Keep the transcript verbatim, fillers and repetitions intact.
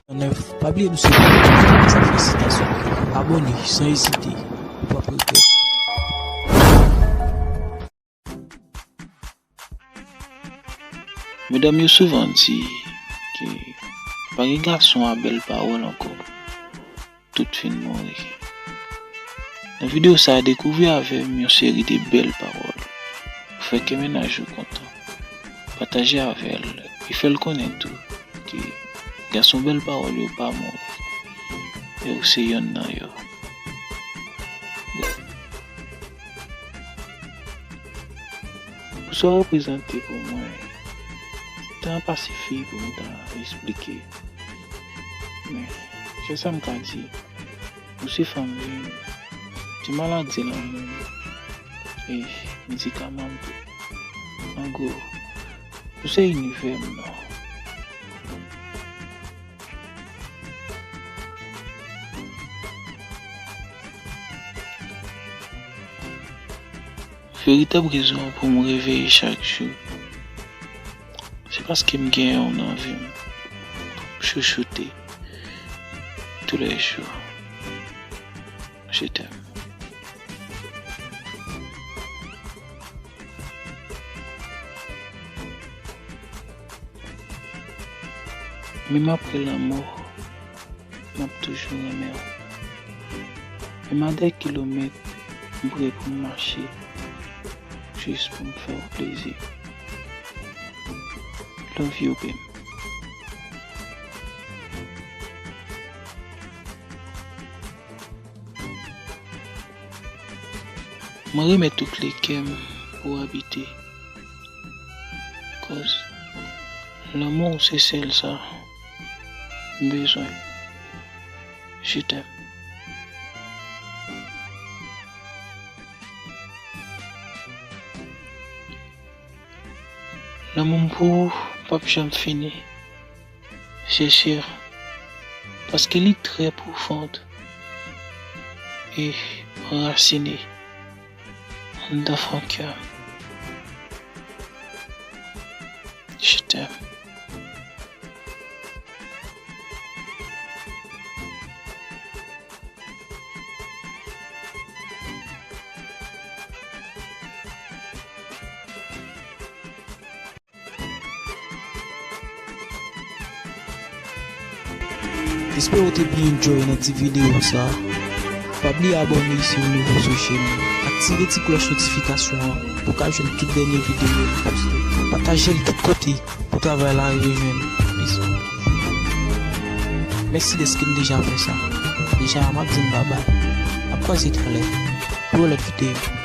Nèf, pa bliye nou se sa, felisitasyon. Abòne san ezite, ou p ap regrèt. Medam yo souvan di ke pa gen gason a bèl pawòl ankò. Tout fin mouri. Nan videyo sa a, dekouvri avè m yon seri de bèl pawòl pou fè kè mennaj ou kontan. Pataje avè l e fè l konnen tou ke gason bèl pawòl yo pa mouri, e ou se yonn nan yo. Pou sa w reprezante pou mwen, tan an pa sifi pou m ta esplike. Men, sèl sa m ka di, ou se fanmi m, se maladi lanmou m, e medikaman m tou. An gwo, ou se inivè m nan. Veritab rezon an pou m reveye chak jou, se paske m genyen w nan vi m, pou m chouchoute tou lè jou. Je t'aime. Menm apre lanmò, m ap toujou renmen w. Menm a dè kilomèt, m prè pou m mache, jis pou m fè w plezi. Love you, babe. Mwen remèt ou kle kè m pou w abite. Koz lanmou w se sèl sa m bezwen. Je t'aime. Lanmou m pou ou p ap janm fini. Chèche, paske li trè pwofon e anrasine anndan fon kè m. Je t'aime. Espere w te byen enjoy nan ti videyo sa. Pa bliye abòne si w nouvo sou chèn nan. Aktive ti klòch notifikasyon an pou w ka jwenn tout dènye videyo nou poste. Pataje l tout kote pou travay la rive jwenn plis moun. Mèsi dèske n deja fè sa. Deja, m ap di n babay. N ap kwaze talè pou yon lòt videyo.